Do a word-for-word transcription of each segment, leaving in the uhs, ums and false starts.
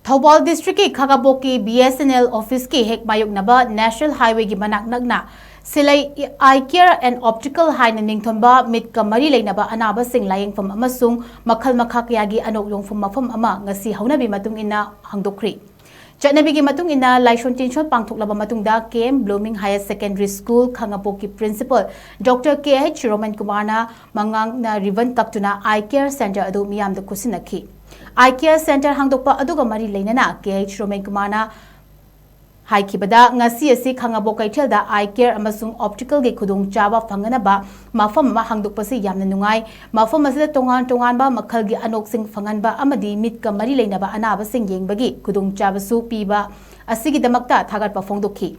ꯊꯧꯕꯥꯜ ꯗꯤꯁꯇ꯭ꯔꯤꯛꯀꯤ ꯈꯥꯉꯕꯣꯛꯀꯤ B S N L ꯑꯣꯐꯤꯁꯀꯤ ꯍꯦꯛ ꯃꯥꯌꯣꯛꯅꯕ ꯅꯦꯁꯅꯦꯜ ꯍꯥꯏꯋꯦꯒꯤ ꯃꯅꯥꯛ ꯅꯛꯅ ꯁꯤꯂꯩ ꯑꯥꯏ ꯀꯤꯌꯔ ꯑꯦꯟ ꯑꯣꯞꯇꯤꯀꯦꯜ ꯍꯥꯏꯅ ꯃꯤꯡꯊꯣꯟꯕ ꯃꯤꯠꯀ ꯃꯔꯤ ꯂꯩꯅꯕ ꯑꯅꯥꯕꯁꯤꯡ ꯂꯥꯌꯦꯡꯐꯝ ꯑꯃꯁꯨꯡ ꯃꯈꯜ ꯃꯈꯥ ꯀꯌꯥꯒꯤ ꯑꯅꯣꯛ ꯌꯣꯡꯐꯝ ꯃꯐꯝ ꯑꯃ ꯉꯁꯤ ꯍꯧꯅꯕꯤ ꯃꯇꯨꯡ ꯏꯟꯅ ꯍꯥꯡꯗꯣꯛꯈ꯭ꯔꯤ꯫ ꯆꯠꯅꯕꯤꯒꯤ ꯃꯇꯨꯡ ꯏꯟꯅ ꯂꯥꯏꯁꯣꯟ ꯇꯤꯟꯁꯣꯟ ꯄꯥꯡꯊꯣꯛꯂꯕ ꯃꯇꯨꯡꯗ K M Blooming Higher Secondary School ꯈꯥꯉꯕꯣꯛꯀꯤ principal doctor K H Roman ꯀꯨꯃꯥꯔꯅ ꯃꯉꯥꯡꯅ ꯔꯤꯕꯟ ꯀꯛꯇꯨꯅ ꯑꯥꯏ ꯀꯤꯌꯔ ꯁꯦꯟꯇꯔ ꯑꯗꯨ ꯃꯤꯌꯥꯝꯗ ꯈꯨꯠꯁꯤꯟꯅꯈꯤ꯫ ꯑꯥꯏ ꯀꯤꯌꯔ ꯁꯦꯟꯇꯔ ꯍꯥꯡꯗꯣꯛꯄ ꯑꯗꯨꯒ ꯃꯔꯤ ꯂꯩꯅꯅ K H ꯔꯣꯃꯟ ꯀꯨꯃꯥꯔꯅ ꯍꯥꯏꯈꯤꯕꯗ, ꯉꯁꯤ ꯑꯁꯤ ꯈꯥꯉꯕꯣꯛ ꯀꯩꯊꯦꯜꯗ ꯑꯥꯏ ꯀꯤꯌꯔ ꯑꯃꯁꯨꯡ ꯑꯣꯞꯇꯤꯀꯦꯜꯒꯤ ꯈꯨꯗꯣꯡꯆꯥꯕ ꯐꯪꯅꯅꯕ ꯃꯐꯝ ꯑꯃ ꯍꯥꯡꯗꯣꯛꯄꯁꯤ ꯌꯥꯝꯅ ꯅꯨꯡꯉꯥꯏ꯫ ꯃꯐꯝ ꯑꯁꯤꯗ ꯇꯣꯉꯥꯟ ꯇꯣꯉꯥꯟꯕ ꯃꯈꯜꯒꯤ ꯑꯅꯣꯛꯁꯤꯡ ꯐꯪꯍꯟꯕ ꯑꯃꯗꯤ ꯃꯤꯠꯀ ꯃꯔꯤ ꯂꯩꯅꯕ ꯑꯅꯥꯕꯁꯤꯡ ꯌꯦꯡꯕꯒꯤ ꯈꯨꯗꯣꯡꯆꯥꯕꯁꯨ ꯄꯤꯕ ꯑꯁꯤꯒꯤꯗꯃꯛꯇ ꯊꯥꯒꯠꯄ ꯐꯣꯡꯗꯣꯛꯈꯤ꯫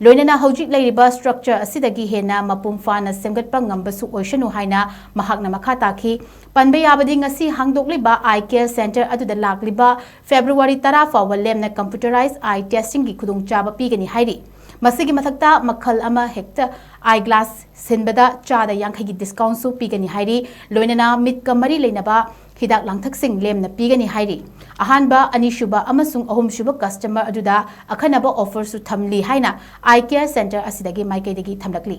ꯂꯣꯏꯅꯅ ꯍꯧꯖꯤꯛ ꯂꯩꯔꯤꯕ ꯁ꯭ꯇ꯭ꯔꯛꯆꯔ ꯑꯁꯤꯗꯒꯤ ꯍꯦꯟꯅ ꯃꯄꯨꯡ ꯐꯥꯅ ꯁꯦꯝꯒꯠꯄ ꯉꯝꯕꯁꯨ ꯑꯣꯏꯁꯅꯨ ꯍꯥꯏꯅ ꯃꯍꯥꯛꯅ ꯃꯈꯥ ꯇꯥꯈꯤ꯫ ꯄꯟꯕ ꯌꯥꯕꯗꯤ, ꯉꯁꯤ ꯍꯥꯡꯗꯣꯛꯂꯤꯕ ꯑꯥꯏ ꯀꯤꯌꯔ ꯁꯦꯟꯇꯔ ꯑꯗꯨꯗ ꯂꯥꯛꯂꯤꯕ ꯐꯦꯕ꯭ꯔꯨꯋꯥꯔꯤ ꯇꯔꯥ ꯐꯥꯎꯕ ꯂꯦꯝꯅ ꯀꯝꯄ꯭ꯌꯨꯇꯔꯥꯏꯖ ꯑꯥꯏ ꯇꯦꯁꯇꯤꯡꯒꯤ ꯈꯨꯗꯣꯡꯆꯥꯕ ꯄꯤꯒꯅꯤ ꯍꯥꯏꯔꯤ꯫ ꯃꯁꯤꯒꯤ ꯃꯊꯛꯇ ꯃꯈꯜ ꯑꯃ ꯍꯦꯛꯇ ꯑꯥꯏ ꯒ꯭ꯂꯥꯁ ꯁꯤꯟꯕꯗ ꯆꯥꯗ ꯌꯥꯡꯈꯩꯒꯤ ꯗꯤꯁꯀꯥꯎꯟꯁꯨ ꯄꯤꯒꯅꯤ ꯍꯥꯏꯔꯤ꯫ ꯂꯣꯏꯅꯅ ꯃꯤꯠꯀ ꯃꯔꯤ ꯂꯩꯅꯕ ꯍꯤꯗꯥꯛ ꯂꯥꯡꯊꯛꯁꯤꯡ ꯂꯦꯝꯅ ꯄꯤꯒꯅꯤ ꯍꯥꯏꯔꯤ꯫ ꯑꯍꯥꯟꯕ, ꯑꯅꯤꯁꯨꯕ ꯑꯃꯁꯨꯡ ꯑꯍꯨꯝꯁꯨꯕ ꯀꯁꯇꯃꯔ ꯑꯗꯨꯗ ꯑꯈꯟꯅꯕ ꯑꯣꯐꯔꯁꯨ ꯊꯝꯂꯤ ꯍꯥꯏꯅ ꯑꯥꯏ ꯀꯤꯌꯔ ꯁꯦꯟꯇꯔ ꯑꯁꯤꯗꯒꯤ ꯃꯥꯏꯀꯩꯗꯒꯤ ꯊꯝꯂꯛꯂꯤ꯫